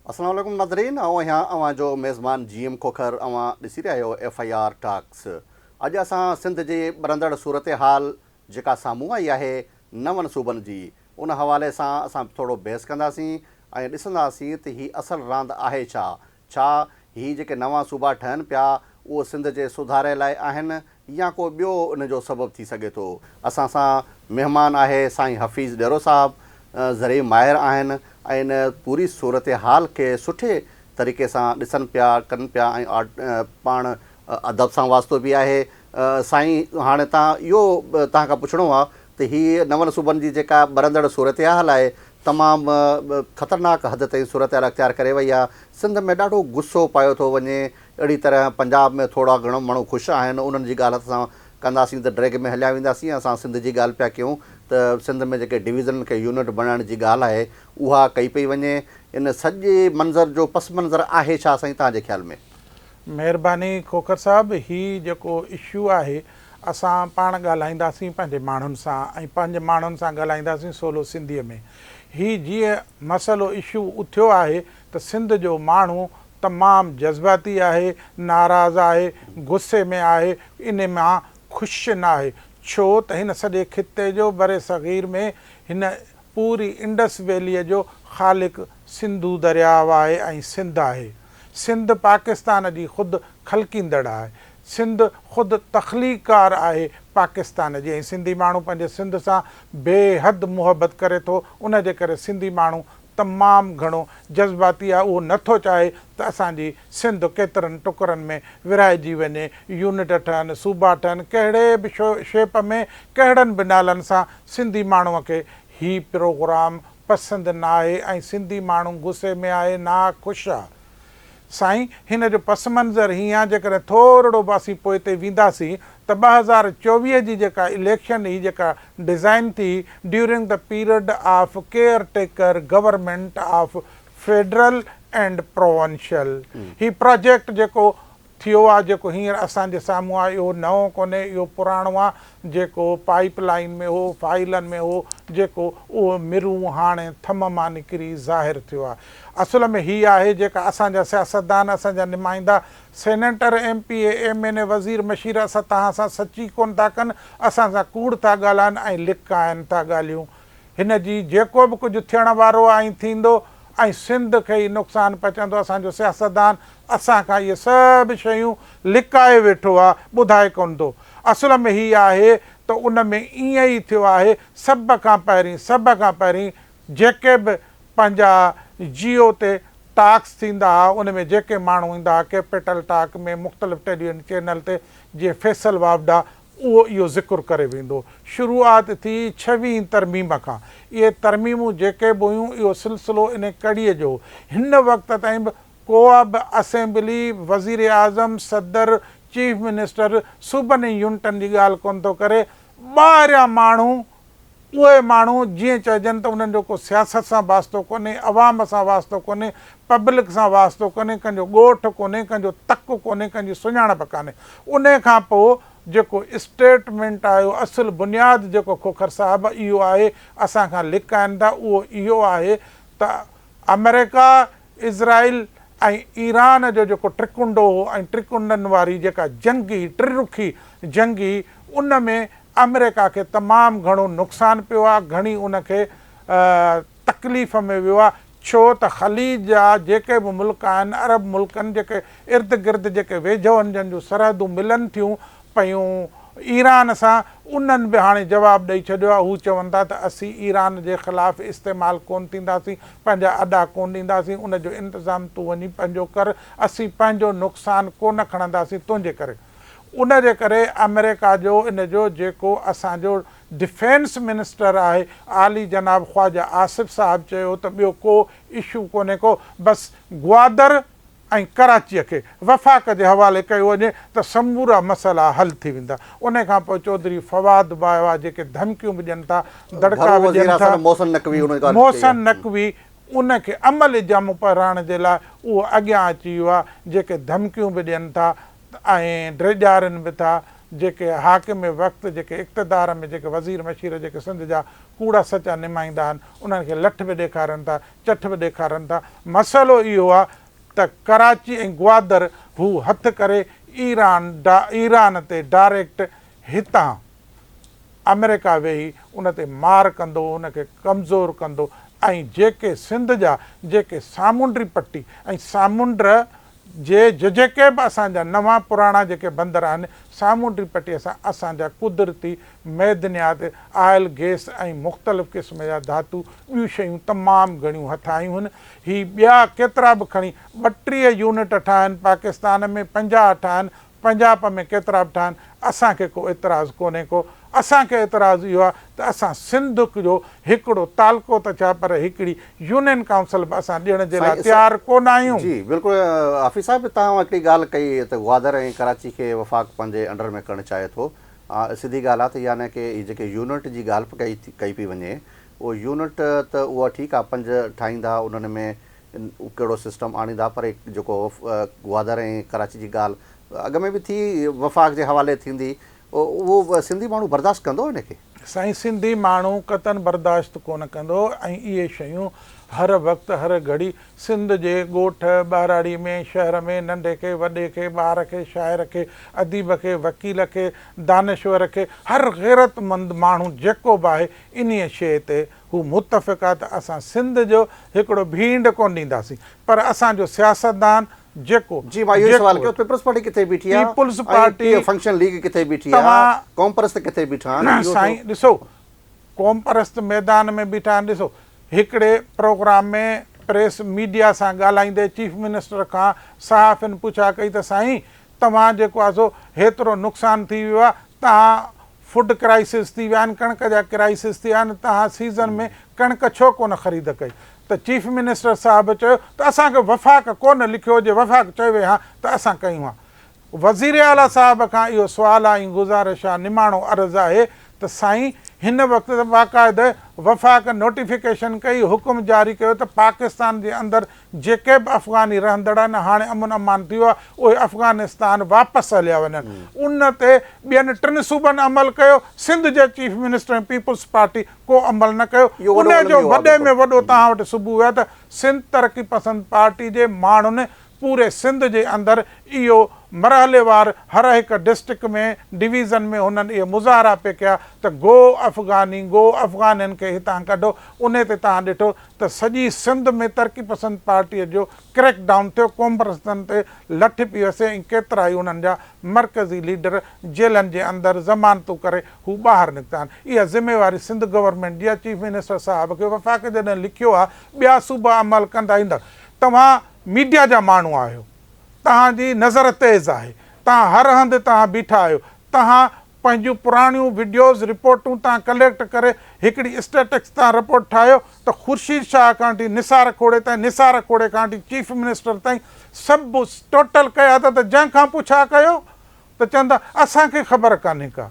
السلام عليڪم ناظرين آئون آهيان اوهان جو ميزبان جي ايم کوکر اوهان ڏسي رهيا آهيو ايف I R talks اڄ اسان سنڌ جي ٻرندڙ صورتحال جيڪا سامهون آئي آهي نون صوبن جي ان حوالي سان اسان ٿورو بحث ڪنداسين ۽ ڏسنداسين ته هي اصل راند آهي ڇا ڇا هي جيڪي نوان صوبا ٺهن پيا اهو سنڌ جي سڌاري لاء آهن يا ڪو ٻيو ان جو سبب ٿي سگهي ٿو. اسان سان مهمان آهي سائين حفيظ ڏيرو صاحب زرعي ماهر آهن ۽ ان پوري صورتحال کي سٺي طريقي سان ڏسن پيا ڪن پيا ۽ پاڻ ادب سان واسطو به آهي سائين هاڻي تان اهو توهان کان پڇڻو آ ته هي نون صوبن جي جيڪا ٻرندڙ صورتحال آهي تمام خطرناڪ حد تائين صورتحال اختيار ڪري وئي آهي، سنڌ ۾ ڏاڍو غصو پايو ٿو وڃي، اهڙي طرح پنجاب ۾ ٿورا گهڻو ماڻهو خوش آهن، انهن جي ڳالهه اسان ڪنداسين ته ڊريگ ۾ هليا وينداسين، اسان سنڌ جي ڳالهه پيا ڪيون ته سنڌ ۾ جيڪي ڊويزنن کي يونٽ بڻائڻ جي ڳالهه آهي اها ڪئي پئي وڃي، ان سڄي منظر جو پس منظر آهي ڇا سائين توهان جي خيال ۾؟ مهرباني کوکر صاحب هي جيڪو اشو آهي اسان پاڻ ڳالهائينداسين پنهنجي ماڻهن سان ۽ پنهنجي ماڻهن سان ڳالهائينداسين سولو سنڌيء ۾ هي جيئن مسئلو اشو اٿيو آهي ته سنڌ جو ماڻهو تمام جذباتي آهي ناراض آهي غصي ۾ آهي ان مان خوش ناهي ڇو ته هن سڄي خطي جو برصغير ۾ هن پوري انڊس ويليء جو خالق سنڌو درياء آهي ۽ سنڌ آهي. سنڌ پاڪستان جي خود خلقيندڙ آهي. سنڌ خود تخليقڪار آهي پاڪستان جي ۽ سنڌي ماڻهو پنهنجي سنڌ سان بي حد محبت ڪري ٿو ان جي ڪري سنڌي ماڻهو تمام گهڻو جذباتي آهي اهو نه ٿو چاهي ته اسان جي سنڌ ڪيترن ٽڪرن ۾ ورهائجي وڃي يونٽ ٺهن صوبا ٺهن ڪهڙي به شيپ ۾ ڪهڙن به نالن سان سنڌي ماڻهو کي هي پروگرام پسند ناهي ۽ سنڌي ماڻهو غصي ۾ آهي ناخوش آ. سائين هن جو پس منظر هيئن آ جيڪڏهن ٿورڙو به اسين پوئتي وينداسين ته 2024 جي جيڪا اليڪشن هئي جيڪا ڊزائن ٿي during the period of caretaker government of federal and provincial he project جيڪو ٿيو آ جيڪو هينئر اسان جي سامهون آ اهو نئون ڪونهي اهو پراڻو آ جيڪو پائيپ لائين ۾ هو فائيلن ۾ هو جيڪو اهو مرون هاڻي ٿم مان نڪري ظاهر ٿيو آ اصل ۾ هي آهي جيڪا اسان جا سياستدان اسان جا نمائندا senator M P A M N A وزير مشير اسان توهان سان سچي ڪونه ٿا ڪن اسان سان ڪوڙ ٿا ڳالهائن ۽ لڪائن ٿا ڳالهيون هن جي جيڪو به ڪجهه ٿيڻ وارو آ ۽ ٿيندو ۽ سنڌ کي ئي نقصان پهچندو اسان جو سياستدان اسان کان اهي سڀ شيون لڪائي ويٺو آ ٻڌائي ڪونه ٿو اصل ۾ هي آهي ته ان ۾ ائين ئي ٿيو آهي سڀ کان پهرين سڀ کان پهرين جيڪي به پنهنجا جيو تي ٽاڪس ٿيندا ها ان ۾ جيڪي ماڻهو ايندا ها ڪيپيٽل ٽاڪ ۾ مختلف ٽيليوزن چينل تي جيئن فيصل واوڊا اهو اهو ذڪر ڪري ويندو. شروعات ٿي ڇويهين ترميم کان. اهي ترميمون جيڪي به هيون اهو سلسلو انهي ڪڙيء جو هو. هن وقت تائين به ڪوبه به اسيمبلي، وزيراعظم، صدر، چيف منسٽر صوبن ۽ يونٽن جي ڳالهه ڪونه ٿو ڪري. ٻاهريان ماڻهو اهي ماڻهو جيئن چئجن ته انهن جو ڪو سياست سان واسطو ڪونهي، عوام سان واسطو ڪونهي، پبلڪ سان واسطو ڪونهي، ڪنهن جو ڳوٺ ڪونهي، ڪنهن جو تڪ ڪونهي، ڪنهن جي سڃاڻپ ڪانهي. انهي کان پوء جيڪو اسٽيٽمينٽ آيو، اصل بنياد جيڪو کوکر صاحب اهو آهي، اسان کان لڪائن ٿا، اهو اهو آهي ته آمريڪا، اسرائيل ۽ ايران جو جيڪو ٽرڪنڊو هو ۽ ٽرڪنڊن واري جيڪا جنگ هئي، ٽرخي جنگ هئي، ان ۾ آمريڪا کي تمام گهڻو نقصان پيو آهي، گهڻي ان کي تڪليف ۾ ويو آهي، ڇو ته خليج جا جيڪي به ملڪ آهن، عرب ملڪن جيڪي ارد گرد جيڪي ويجهو آهن جن جون سرحدون ملن ٿيون پيون ايران سان، انهن به هاڻي جواب ڏئي ڇڏيو آهي، هو چون ٿا ته اسين ايران جي خلاف استعمال ڪونه ٿينداسين، پنهنجا اڏا ڪونه ڏينداسين، ان جو انتظام تون وڃي پنهنجو ڪر، اسين پنهنجو نقصان ڪونه کڻنداسين تنهنجي ڪري. ان جي ڪري آمريڪا جو ان جو جيڪو اسان جو ڊفينس منسٽر آهي عالي جناب خواجه آصف صاحب چيو ته ٻيو ڪو اشو ڪونهي ڪو بس گوادر ۽ ڪراچيء کي وفاق جي حوالي ڪيو وڃي ته سمورا مسئلا حل ٿي ويندا ان کان پوء چوڌري فواد باجوا جيڪي ڌمڪيون به ڏين ٿا دڙڪا گهرو به وزير ڏين ٿا اصل محسن نقوي ان ڳالهه ڪئي محسن آهي. نقوي ان کي عملي جامو پهرائڻ جي لاء اهو اڳيان اچي ويو آهي جيڪي ڌمڪيون به ڏين ٿا ۽ ڊيڄارين به ٿا. جيڪي حاڪم وقت جيڪي اقتدار ۾ جيڪي وزير مشير جيڪي سنڌ جا ڪوڙا سچا نمائندا آهن انهن کي لٺ به ڏيکارن ٿا چٺ به ڏيکارن ٿا مسئلو اهو آهي ته ڪراچي ۽ گوادر هو هٿ ڪري ايران ايران تي ڊائريڪٽ هتان آمريڪا ويهي ان تي مار ڪندو ان کي ڪمزور ڪندو ۽ جيڪي سنڌ جا جيڪي سامونڊي پٽي ۽ سامونڊ جي جيڪي به اسان جا نوان پراڻا جيڪي بندر آهن سامونڊي پٽي سان اسان جا قدرتي معدنيات آئل گيس ۽ مختلف قسم جا ڌاتو ٻيون شيون تمام گهڻيون هٿ آيون هن هي ٻيا ڪيترا به کڻي 32 يونٽ ٺاهن پاڪستان ۾ 50 ٺاهن پنجاب ۾ ڪيترا به ٺاهن اسان کي ڪو اعتراض ڪونهي ڪو اسان کي اعتراض اهو آهي ته اسان سنڌ جو هڪڙو تعلقو ته ڇا پر هڪڙي يونين ڪائونسل به اسان ڏيڻ جي لاء سائين تيار ڪونه آهيون. جي بلڪل حفيظ صاحب توهان هڪڙي ڳالهه ڪئي ته گوادر ۽ ڪراچي کي وفاق پنهنجي انڊر ۾ ڪرڻ چاهي ٿو سڌي ڳالهه آهي ته يعني ڪي هي جيڪي يونٽ جي ڳالهه به ڪئي پئي وڃي اهو يونٽ ته اها ٺيڪ آهي پنج ٺاهيندا انهن ۾ ڪهڙو سسٽم آڻيندا پر جيڪو گوادر ۽ ڪراچي جي ڳالهه اڳ ۾ به ٿي وفاق جي حوالي ٿيندي اهو سنڌي ماڻهو برداشت ڪندو ان کي؟ سائين سنڌي ماڻهو قطعن برداشت ڪونه ڪندو ۽ اهي شيون هر وقت هر گهڙي سنڌ جي ڳوٺ ٻهراڙي ۾ شهر ۾ ننڍي کي وڏي کي ٻار کي شاعر کي اديب کي وڪيل کي دانشور کي هر غيرتمند ماڻهو جيڪو به آهي انهيء شيء تي هو متفق آ ته اسان سنڌ جو هڪڙو ڀينڊ ڪونه ڏينداسين پر اسان جو سياستدان جيڪو جي مان اهو ئي سوال ڪيو پيپلز پارٽي ڪٿي بيٺي آ پيپلز ۽ پارٽي فنڪشن ليگ ڪٿي بيٺي آ توهان قومپرست ڪٿي بيٺا آهن اهو سائين ڏسو قومپرست ميدان ۾ بيٺا آهن ڏسو هڪڙي پروگرام ۾ پريس ميڊيا سان ڳالهائيندي چيف منسٽر کان صحافين پڇا ڪئي ته سائين توهان جيڪو آ سو هيترو نقصان ٿي ويو آ توهان فوڊ ڪرائسز ٿي ويا آهن، ڪڻڪ جا ڪرائسز ٿي ويا آهن، توهان سيزن ۾ ڪڻڪ ڇو ڪونه خريد ڪئي؟ ته چيف منسٽر صاحب چيو ته اسان کي وفاق ڪونه لکيو، جي وفاق چوي ها ته اسان ڪيون ها. وزيراعليٰ صاحب کان اهو سوال آ ۽ گذارش آ، نماڻو عرض آهي ته سائين هن وقت ته باقاعده وفاق نوٽيفڪيشن ڪئي، حڪم جاري ڪيو ته پاڪستان جي اندر جيڪي به افغاني رهندڙ آهن هاڻي امن امان ٿي ويو آهي اهي افغانستان واپس هليا وڃن ان تي ٻين ٽن صوبن عمل ڪيو سنڌ جي چيف منسٽر ۽ پيپلز پارٽي ڪو عمل نه ڪيو اهو وڏو ان جو الميو آهي وڏي ۾ بلڪل. وڏو توهان وٽ ثبوت آهي ته سنڌ ترقي پسند پارٽي جي ماڻهن پوري سنڌ جي اندر اهو مرحليوار هر هڪ ڊسٽرڪٽ ۾ ڊويزن ۾ هنن اهي مظاهرا پئي ڪيا ته گو افغاني گو افغانين کي هتان ڪڍو انهي تي توهان ڏٺو ته سڄي سنڌ ۾ ترقي پسند پارٽيء جو ڪريڪ ڊائون ٿيو، قومپرستن تي لٺ پئي وسي ۽ ڪيترائي انهن جا مرڪزي ليڊر جيلن جي اندر ضمانتون ڪري هو ٻاهر نڪتا آهن. اها ذميواري سنڌ گورنمينٽ جي آهي، چيف منسٽر صاحب کي وفاق جڏهن لکيو آهي ٻيا صوبا عمل ڪندا ايندا. توهان ميڊيا جا ماڻهو آهيو، توهان جي نظر تيز آهي، توهان هر هنڌ توهان بيٺا آهيو، توهان پنهنجون پراڻيون وڊيوز رپورٽون تان ڪليڪٽ ڪري هڪڙي اسٽيٽڪس تان رپورٽ ٺاهيو ته خورشيد شاهه کان وٺي نثار کوڙي تائين نثار کوڙي کان وٺي چيف منسٽر تائين سڀ ٽوٽل ڪيا اٿا ته جنهن کان پڇا ڪيو ته چون ٿا اسان کي خبر ڪانهي ڪا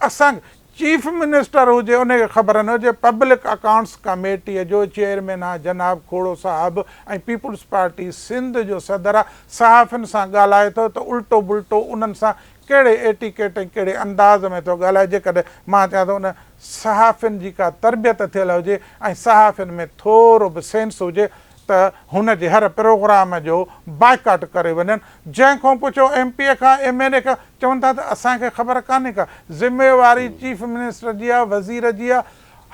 اسان چيف منسٽر هجي ان کي خبر نه هجي پبلڪ اڪائونٽس ڪميٽيء جو چيئرمين آ جناب کوڙو صاحب ۽ پيپلز پارٽي سنڌ جو صدر آ صحافين سان ڳالهائي ٿو ته الٽو بلٽو انهن سان ڪهڙي ايٽيڪيٽ ۽ ڪهڙي انداز ۾ ٿو ڳالهائي جيڪڏهن مان چوان ٿو ان صحافين جي ڪا تربيت ٿيل هجي ۽ صحافين ۾ ٿورو به سينس هجي ته هن جي هر پروگرام جو بائيڪاٽ ڪري وڃن جنهن کان پڇو ايم پي اي کان ايم اين اي کان چون ٿا ته اسان کي خبر ڪانهي ڪا ذميواري چيف منسٽر جي آهي وزير جي آهي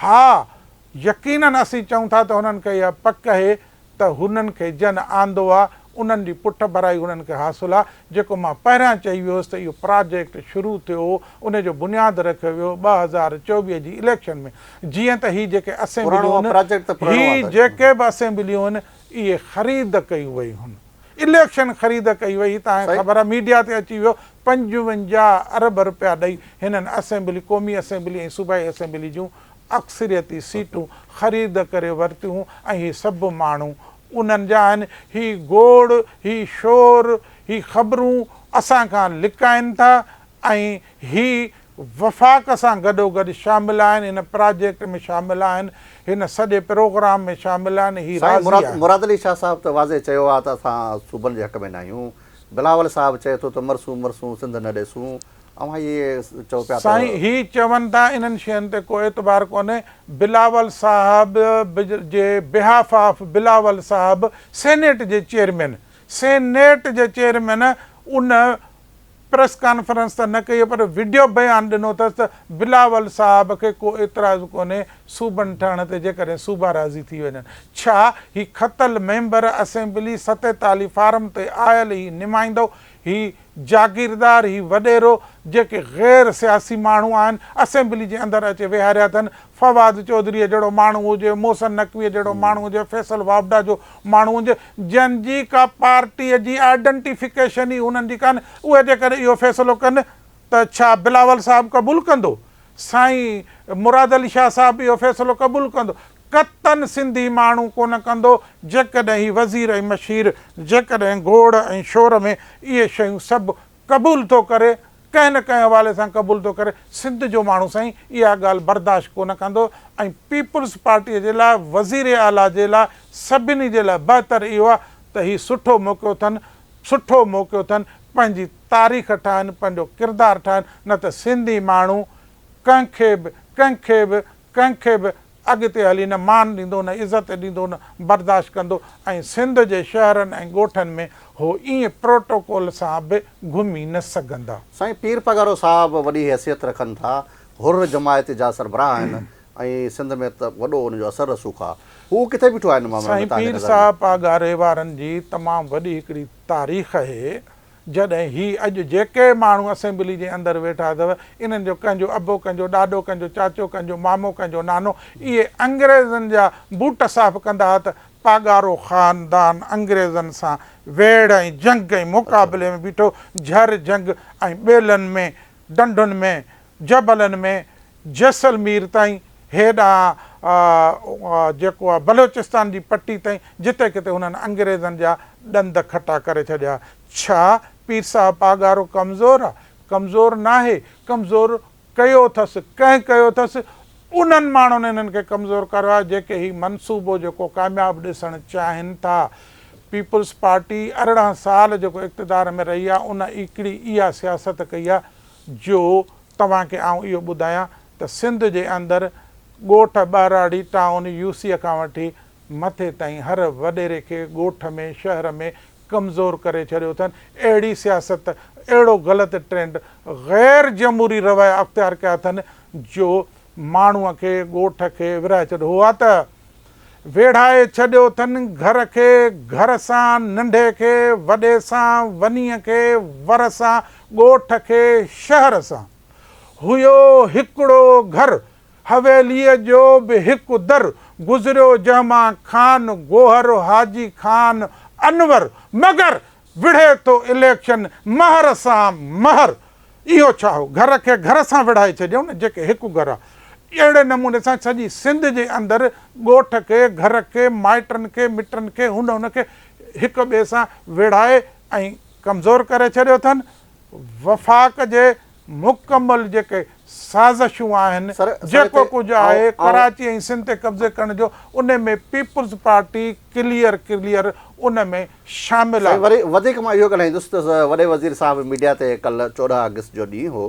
ها يقينن اسين چئون ٿا ته هنن کي اها پڪ اهي ته هنن کي جن آندو آ، انهن جي پٺڀرائي هنن کي حاصل آ، جيڪو مان پهريان چئي ويو هوس ته اهو پراجيڪٽ شروع ٿيو هو، ان جو بنياد رکيو ويو 2024 جي اليڪشن ۾، جيئن ته هي جيڪي پراڻو آ اسيمبليون پراجيڪٽ ته پراڻو آ هي ته. جيڪي به اسيمبليون هن اهي خريد ڪيون ويون هن، اليڪشن خريد ڪئي وئي، توهان کي صحيح. خبر آ ميڊيا تي اچي ويو، 55 ارب رپيا ڏئي هنن اسيمبلي قومي اسيمبلي ۽ صوبائي اسيمبلي جون اڪثريتي سيٽون خريد ڪري ورتيون ۽ هي سڀ ماڻهو انهن جا آهن. هي گوڙ، هي شور، هي خبرون اسان کان لڪائين ٿا ۽ هي وفاق سان گڏوگڏ شامل آهن، هن پراجيڪٽ ۾ شامل آهن، هن سڄي پروگرام ۾ شامل آهن، هي سائين راضي مراد آهن. مراد علي شاهه صاحب ته واضح چيو آهي ته اسان صوبن جي حق ۾ ناهيون. بلاول صاحب چئي ٿو ته مرسون مرسون سنڌ نه ڏيسون. اوهان اهي چئو پيا ته. سائين هي چون ٿا انهن شين تي ڪو اعتبار ڪونهي، بلاول صاحب جي بيهاف آف بلاول صاحب سينيٽ جي چيئرمين سينيٽ جي چيئرمين ان پريس ڪانفرنس ته نه ڪئي پر وڊيو بيان ڏنو اٿس ته بلاول صاحب کي ڪو اعتراض ڪونهي صوبن ٺهڻ تي جيڪڏهن صوبا راضي ٿي وڃن. ڇا هي کتل ميمبر اسيمبلي 47 فارم تي آيل هي نمائندو هي جاگيردار هي وڏيرو جيڪي غير سياسي ماڻهو آهن اسيمبلي جي اندر اچي ويهاريا اٿن فواد چوڌريء جهڙو ماڻهو هجي، محسن نقويء جهڙو ماڻهو هجي، فيصل واوڊا جو ماڻهو هجي، جن جي ڪا پارٽيء جي آئيڊنٽيفڪيشن ئي هنن جي ڪانهي، اهي جيڪڏهن اهو فيصلو ڪن ته ڇا بلاول صاحب قبول ڪندو؟ سائين مراد علي شاهه صاحب اهو فيصلو قبول ڪندو؟ قطعاً سنڌي ماڻهو ڪونه ڪندو، جيڪڏهن هي وزير ۽ مشير جيڪڏهن گوڙ ۽ شور ۾ اهي شيون سڀ قبول ٿو ڪري، ڪنهن نه ڪنهن حوالي سان قبول ٿو ڪري، سنڌ جو ماڻهو سائين اها ڳالهه برداشت ڪونه ڪندو ۽ پيپلز پارٽيء جي لاء، وزير اعليٰ جي لاء، سڀني جي لاء بهتر اهو آهي ته هي سٺو موقعو اٿن، سٺو موقعو اٿن، پنهنجي تاريخ ٺاهن، پنهنجو ڪردار ٺاهن، نه ته سنڌي ماڻهو ڪنهن کي به، ڪنهن کي به، ڪنهن کي به اڳتي هلي نه مان ڏيندو نه عزت ڏيندو نه برداشت ڪندو ۽ سنڌ جي شهرن ۽ ڳوٺن ۾ هو ائين پروٽوڪول سان به گهمي نه سگهندا. سائين پير پاڳارو صاحب وڏي حيثيت رکن ٿا، حر جماعت جا سربراهه آهن ۽ سنڌ ۾ ته وڏو ان جو اثر رسوخ آ. هو ڪٿي بيٺو آهي ان معاملي ۾ سائين توهان جي پير نظر ۾؟ صاحب پاڳاري وارن جي تمام وڏي هڪڙي تاريخ اهي جڏهن هي اڄ جيڪي ماڻهو اسيمبلي جي اندر ويٺا اٿو، انهن جو ڪنهن جو ابو، ڪنهن جو ڏاڏو، ڪنهن جو چاچو، ڪنهن جو مامو، ڪنهن جو نانو، اهي انگريزن جا بوٽ صاف ڪندا ها ته پاڳارو خاندان انگريزن سان ويڙهه ۽ جنگ ۽ مقابلي ۾ بيٺو، جهر جهنگ ۽ ٻيلن ۾، ڍنڍن ۾، جبلن ۾، جيسلمير تائين، هيڏانهن جيڪو آ بلوچستان جي پٽي تائين، جتي ڪٿي هنن انگريزن جا ڏند کٽا ڪري ڇڏيا. ڇا پير صاحب پاڳارو ڪمزور آ؟ ڪمزور ناهي، ڪمزور ڪيو اٿس. ڪنهن ڪيو اٿس؟ انهن ماڻهن هنن کي ڪمزور ڪيو آهي، جيڪي هي منصوبو جيڪو ڪامياب ڏسڻ چاهين ٿا. پيپلز پارٽي 18 سال جيڪو اقتدار ۾ رهي آ، ان هڪڙي اها سياست ڪئي آ جو توهان کي آئون اهو ٻڌايان ته سنڌ جي اندر ڳوٺ ٻهراڙي ٽائون يو سيء کان وٺي مٿي تائين هر وڏيري کي ڳوٺ ۾ شهر ۾ ڪمزور ڪري ڇڏيو اٿن. اهڙي سياست اهڙو غلط ٽرينڊ غير جمهوري رويا اختيار ڪيا اٿن جو ماڻهوء کي ڳوٺ کي ورهائي ڇڏيو هئا ته ويڙهائي ڇڏيو اٿن گهر کي گهر سان ننڍي کي وڏي سان ونيء کي ور سان ڳوٺ کي شهر سان. هيو هڪڙو گهر حويليء جو به هڪ در گذريو جنهن مان خان گوهر حاجي خان انور مگر وڙهي ٿو اليڪشن مهر سان مهر اهو ڇا هو گهر کي گهر سان وڙهائي ڇڏيائون نه جيڪي هڪ گهر آ اهڙي نموني سان سڄي سنڌ جي اندر ڳوٺ کي گهر کي مائٽن کي مٽن کي هن هن کي هڪ ٻئي سان وڙهائي ۽ ڪمزور ڪري ڇڏيو اٿن وفاق جي مڪمل جيڪي سازشون آهن، جيڪو ڪجهه آهي ڪراچي ۽ سنڌ تي قبضي ڪرڻ جو ان ۾ پيپلز پارٽي ڪليئر ڪليئر ان ۾ شامل آهي. وري وڌيڪ مان اهو ڳالهائيندس ته وڏي وزير صاحب ميڊيا تي ڪلهه 14 آگسٽ جو ڏينهن هو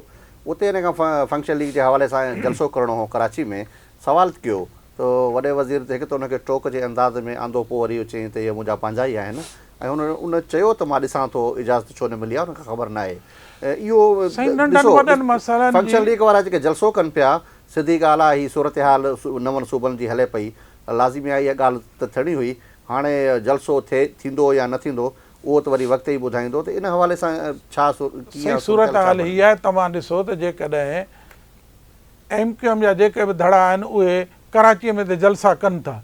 اتي ان کان فنڪشن ليگ جي حوالي سان جلسو ڪرڻو هو ڪراچي ۾ سوال ڪيو ته وڏي وزير هڪ ته ان کي ٽوڪ جي انداز ۾ آندو پوء وري چيائين ته اهي منهنجا پنهنجا ئي آهن ۽ هن ان چيو ته مان ڏسان ٿو اجازت ڇو نه ملي آهي ان کي خبر ناهي اهو سائين ننڍن ڏسو وڏن مسئلن فنڪشن جي. ليگ وارا جيڪي جلسو ڪن پيا سڌي ڳالهه آهي هي صورتحال نون صوبن جي هلي پئي لازمي آهي اها ڳالهه ته ٿيڻي هئي هاڻي جلسو ٿئي ٿيندو يا نه ٿيندو اهو ته وري وقت ئي ٻڌائيندو ته ان حوالي سان ڇا سائين ڪيئن صورتحال ڇا صورتحال بڻجي. هي آهي توهان ڏسو ته جيڪڏهن ايم ڪيو ايم جا جيڪي به ڌڙا آهن اهي ڪراچيء ۾ ته جلسا ڪن ٿا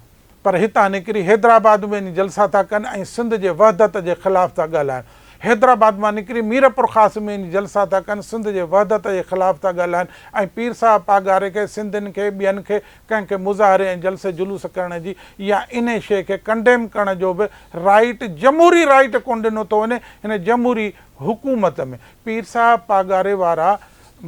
پر هتان نڪري حيدرآباد ۾ وڃي جلسا ٿا ڪن ۽ سنڌ جي وحدت جي خلاف ٿا ڳالهائن. حيدرآباد مان نڪري ميرپورخاص ۾ وڃي جلسا ٿا ڪن سنڌ جي وحدت جي خلاف ٿا ڳالهائن ۽ پير صاحب پاڳاري کي سنڌين کي ٻين کي ڪنهن کي مظاهري ۽ جلسي جلوس ڪرڻ جي يا انهي شيء کي ڪنڊيم ڪرڻ جو به رائيٽ جمهوري رائيٽ ڪونه ڏنو ٿو وڃي هن جمهوري حڪومت ۾ پير صاحب پاڳاري وارا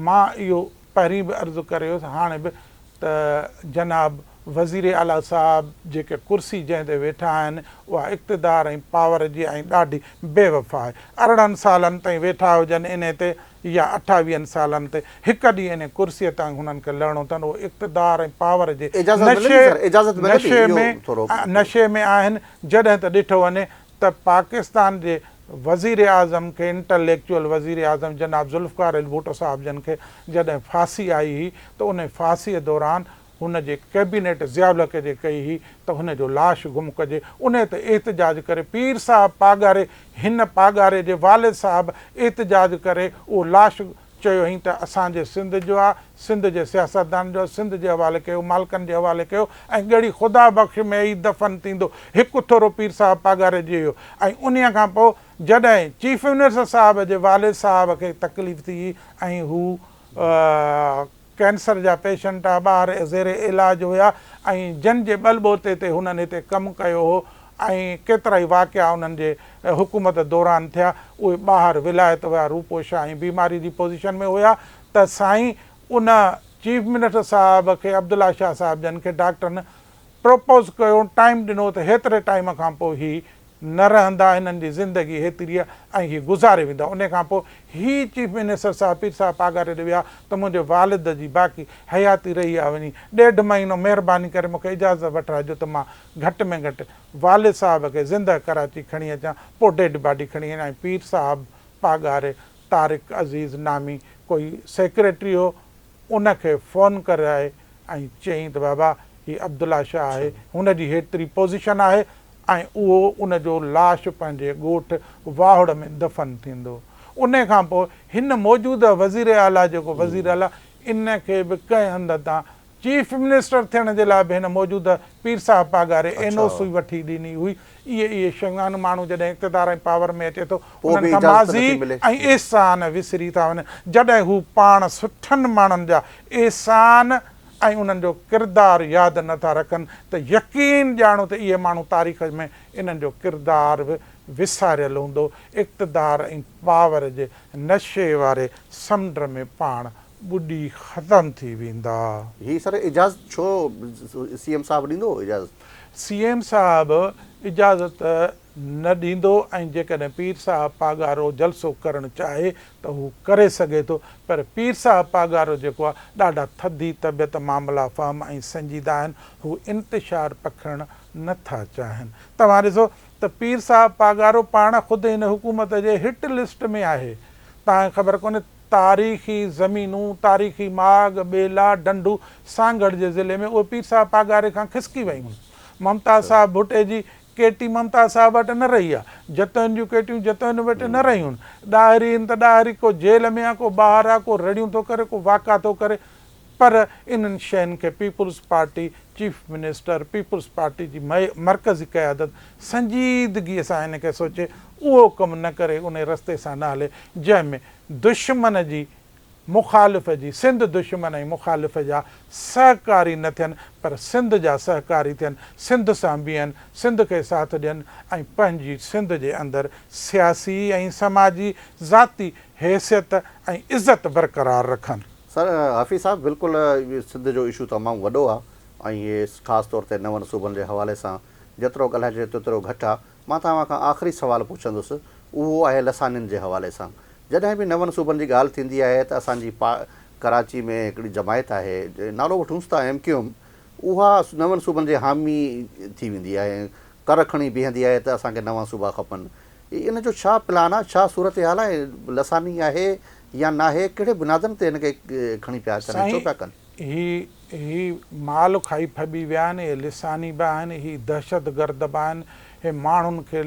مان اهو پهرين به عرض ڪري هيس هاڻي به ته جناب وزير اعليٰ صاحب جيڪي ڪرسي جنهن تي ويٺا آهن اها اقتدار ۽ پاور جي ۽ ڏاڍي بي وفا آهي 18 سالن تائين ويٺا هجن انهي تي يا اٺاويهن سالن تي هڪ ڏينهن انهي ڪرسيء تان هنن کي لهڻو اٿن اهو اقتدار ۽ پاور جي نشي نشي ۾ نشي ۾ آهن جڏهن ته ڏٺو وڃي ته پاڪستان جي وزيراعظم کي انٽليڪچوئل وزيراعظم جناب ذوالفقار علي ڀٽو صاحب جن کي جڏهن ڦاسي آئي هئي ته انهي ڦاسيء دوران هن جي ڪئبينيٽ ضياء الحق جي ڪئي هئي ته هن جو لاش گم ڪجي، انهي تي احتجاج ڪري پير صاحب پاڳاري هن پاڳاري جي والد صاحب احتجاج ڪري اهو لاش چيو هئين ته اسان جي سنڌ جو آ، سنڌ جي سياستدانن جو آ، سنڌ جي حوالي ڪيو، مالڪن جي حوالي ڪيو ۽ ڳڙهي خدا بخش ۾ ئي دفن ٿيندو. هڪ ٿورو پير صاحب پاڳاري جي هيو ۽ انهي کان پوء جڏهن چيف منسٽر صاحب جي والد صاحب کي تڪليف ٿي ۽ هو ڪينسر جا پيشنٽ ٻاهر زير علاج هيا ۽ جن جي ٻل ٻوتي تي هنن هتي ڪم ڪيو هو ۽ ڪيترائي واقعا انهن جي حڪومت دوران ٿيا اهي ٻاهر ولايت ويا روپوشا ۽ بيماري جي پوزيشن ۾ هيا ته سائين ان چيف منسٽر صاحب کي عبدالله شاهه صاحب جن کي ڊاڪٽرن پروپوز ڪيو ٽائيم ڏنو ته هيتري ٽائيم کان پوء هي نه رهندا هنن جي زندگي هيتري ۽ هي گذاري ويندا انهي کان پوء هي چيف منسٽر صاحب پير صاحب پاڳاري ڏي ويا ته منهنجي والد جي باقي حياتي رهي آ وڃي ڏيڍ مهينو مهرباني ڪري مونکي اجازت وٺرائجو ته مان گهٽ ۾ گهٽ والد صاحب کي زنده ڪراچي کڻي اچان پوء ڊيڊ باڊي کڻي وڃان ۽ پير صاحب پاڳاري طارق عزيز نامي ڪوئي سيڪريٽري هو ان کي فون ڪرائي ۽ چيائين ته بابا هي عبدالله شاهه آهي هن جي هيتري پوزيشن آهي ۽ اهو ان جو لاش پنهنجي ڳوٺ واهڙ ۾ دفن ٿيندو. انهي کان پوء هن موجوده وزير اعليٰ جيڪو وزير اعليٰ ان کي به ڪنهن هنڌ تان چيف منسٽر ٿيڻ جي لاء به هن موجوده پير صاحب پاڳاري اين او سي وٺي ڏني هئي. اهي اهي شيون آهن ماڻهو جڏهن اقتدار ۽ پاور ۾ اچي ٿو انهن کان ماضي ۽ احسان وسري ٿا وڃن. جڏهن هو پاڻ سٺن ماڻهن جا احسان ۽ انهن جو ڪردار ياد نه ٿا رکن ته يقين ڄاڻو ته اهي ماڻهو تاريخ ۾ انهن جو ڪردار به وساريل هوندو، اقتدار ۽ پاور جي نشي واري سمنڊ ۾ پاڻ ٻڏي ختم ٿي ويندا. هي سر اجازت ڇو سي ايم صاحب ڏيندو اجازت؟ سي ايم صاحب اجازت نه ڏيندو ۽ جيڪڏهن پير صاحب پاڳارو جلسو ڪرڻ چاهي ته هو ڪري سگهي ٿو پر پير صاحب پاڳارو جيڪو آهي ڏاڍا ٿڌي طبيعت معاملا فهم ۽ سنجيده آهن هو انتشار پکيڙڻ نه ٿا چاهين توهان ڏسو ته پير صاحب پاڳارو پاڻ خود هن حڪومت جي هٽ لسٽ ۾ آهي توهان کي خبر ڪونهي تاريخي زمينون تاريخي ماڳ ٻيلا ڍنڍون سانگهڙ جي ضلعي ۾ اهي پير صاحب پاڳاري کان کسڪي ويون ممتاز صاحب ڀٽي جي ڪيٽي ممتاز صاحب وٽ نه رهي آ. جتوئين جون ڪيٽيون جتوئين وٽ نه رهيون. ڏاهري هن ته ڏاهري ڪو جيل ۾ آ ڪو ٻاهر آ ڪو رڙيون ٿو ڪري ڪو واڪا ٿو ڪري پر انهن شين کي peoples party chief minister peoples party جي مرڪزي قيادت سنجيدگي سان ان کي سوچي اهو ڪم نه ڪري انهي رستي سان نه هلي جنهن ۾ دشمن جي مخالف جي سنڌ دشمن ۽ مخالف جا سهڪاري نه ٿين پر سنڌ جا سهڪاري ٿين، سنڌ سان بيهن، سنڌ کي ساٿ ڏين ۽ پنهنجي سنڌ جي اندر سياسي ۽ سماجي ذاتي حيثيت ۽ عزت برقرار رکن. سر حفيظ صاحب بلڪل سنڌ جو اشو تمام وڏو آ ۽ هي خاص طور تي نون صوبن جي حوالي سان جيترو ڳالهائجي تيترو گهٽ آ مان توهان کان آخري سوال پڇندس اهو آهي لسانين جي حوالي سان جڏهن به نون صوبن جي ڳالهه ٿيندي آهي ته اسان جي پا ڪراچي ۾ هڪڙي جماعت آهي نالو وٺونس ٿا ايم ڪيو ايم اها نون صوبن جي حامي ٿي ويندي آهي ۽ ڪر کڻي بيهندي آهي ته اسان کي نوان صوبا کپن ان جو ڇا پلان آهي ڇا صورتحال آهي لساني آهي يا ناهي ڪهڙي بنيادن تي هن کي کڻي پيا اچن ۽ ڇو پيا ڪن. هي هي مال کائي ڦٻي ويا آهن، اهي لساني به آهن، هي دهشتگرد به آهن، هي ماڻهن کي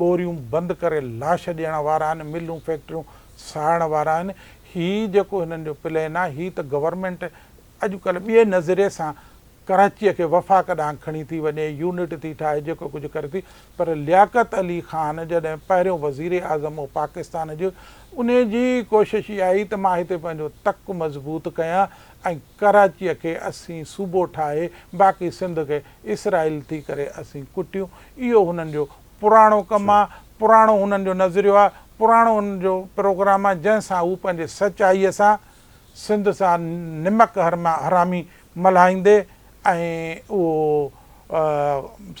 ٻوريون بند ڪري لاش ڏيڻ وارا آهن، ملون فيڪٽريون ساڙڻ وارا آهن، هي جيڪو هنن جو پلين آهي، هي ته گورنمينٽ اڄڪلهه ٻئي نظريي سان ڪراچيء کي وفاق ڏانهن کڻي ٿي وڃي، يونٽ ٿي ٺاهي، جيڪو ڪجهه ڪري ٿي، پر لياقت علي خان جڏهن پهريون وزيراعظم هو پاڪستان جو، انهي جي ڪوشش اها هئي ته مان هتي پنهنجو تڪ مضبوط ڪيان ۽ ڪراچيء کي اسين صوبو ٺاهي باقي سنڌ کي اسرائيل ٿي ڪري اسين ڪٽيون. اهو هنن جو پراڻو ڪم آ، پراڻو هنن جو نظريو آ، پراڻو هنن جو پروگرام آ، جنهن سان هو پنهنجي سچائيء سان سنڌ سان نمڪ حرامي ملهائيندي ۽ اهو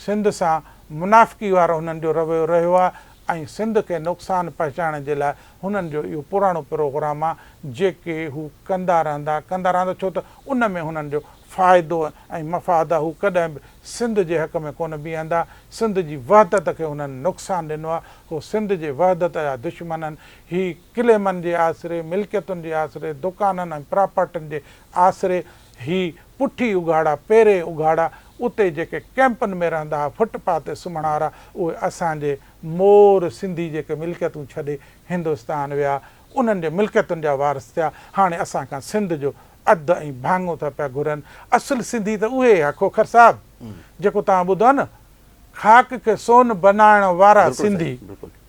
سنڌ سان منافقي وارو هنن جو رويو رهيو آهي ۽ سنڌ کي نقصان پهچائڻ جي لاء هنن جو اهو پراڻو پروگرام آ جيڪي هو ڪندا رهندا ڪندا رهندا ڇو ته ان ۾ هنن جو فائدو ۽ مفاد آ هو ڪڏهن به سنڌ جي حق ۾ ڪونه بيهندا سنڌ جي وحدت کي هنن نقصان ڏنو آ هو سنڌ جي وحدت جا دشمن آهن هي ڪليمن جي آسري ملڪيتن جي آسري دڪانن ۽ پراپرٽين جي آسري هي پٺي اگهاڙا پيري اگهاڙا اتي جيڪي ڪئمپن ۾ رهندا ها فٽ پاٿ تي سمهڻ وارا اهي اسان جي مور سنڌي جيڪي ملڪيتون ڇڏي هندستان ويا انهن جي ملڪيتن جا وارث ٿيا هاڻي اسان کان سنڌ جو اڌ ۽ ڀاڱو ٿا پيا گهرن اصل سنڌي ته اهي ها کوکر صاحب جيڪو توهان ٻڌو آهي نه خاڪ کي سون بنائڻ وارا سنڌي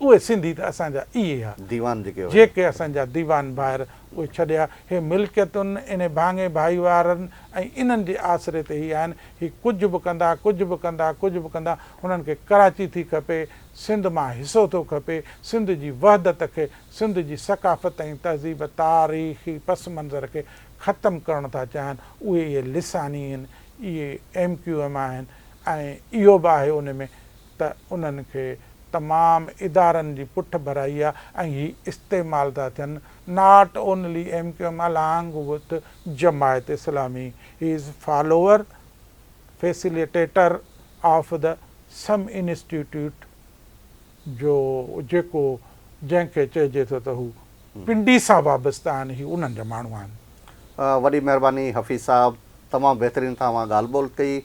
اهي سنڌي ته اسان جا اهي ها جيڪي اسان جا ديوان ڀائر اهي ڇڏيا هي ملڪيتن انهي ڀاڱي ڀائيوارن ۽ انهن جي آسري تي هي آهن هي ڪجهه به ڪندا ڪجهه به ڪندا ڪجهه به ڪندا هنن کي ڪراچي ٿي کپي سنڌ مان حصو ٿو کپي سنڌ جي وحدت کي سنڌ جي ثقافت ۽ تهذيب تاريخي پس منظر کي ختم ڪرڻ ٿا چاهن اهي اهي لساني آهن اهي ايم ڪيو ايم آهن ۽ اهو به آهي ان ۾ ته انهن کي تمام ادارن جي پٺ ڀرائي آ ۽ هي استعمال ٿا ٿين not only M Q M along with Jamaat Islami he is follower facilitator of the some institute جو جيڪو جنهن کي چئجي ٿو ته هو پنڊي سان وابسته آهن هي انهن جا ماڻهو آهن. وڏي مهرباني حفيظ صاحب تمام بهترين توهان اوهان ڳالهه ٻولهه ڪئي.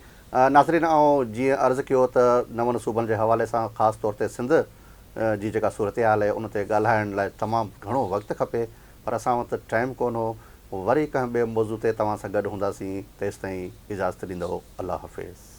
ناظرين آئون جيئن عرض ڪيو ته نون صوبن جي حوالي سان خاص طور تي سنڌ جي جيڪا صورتحال آهي ان تي ڳالهائڻ لاء تمام گهڻو وقت کپي پر اسان وٽ ٽائيم ڪونه هو وري ڪنهن ٻئي موضوع تي توهان سان گڏ هونداسين تيستائين اجازت ڏيندؤ الله حافظ.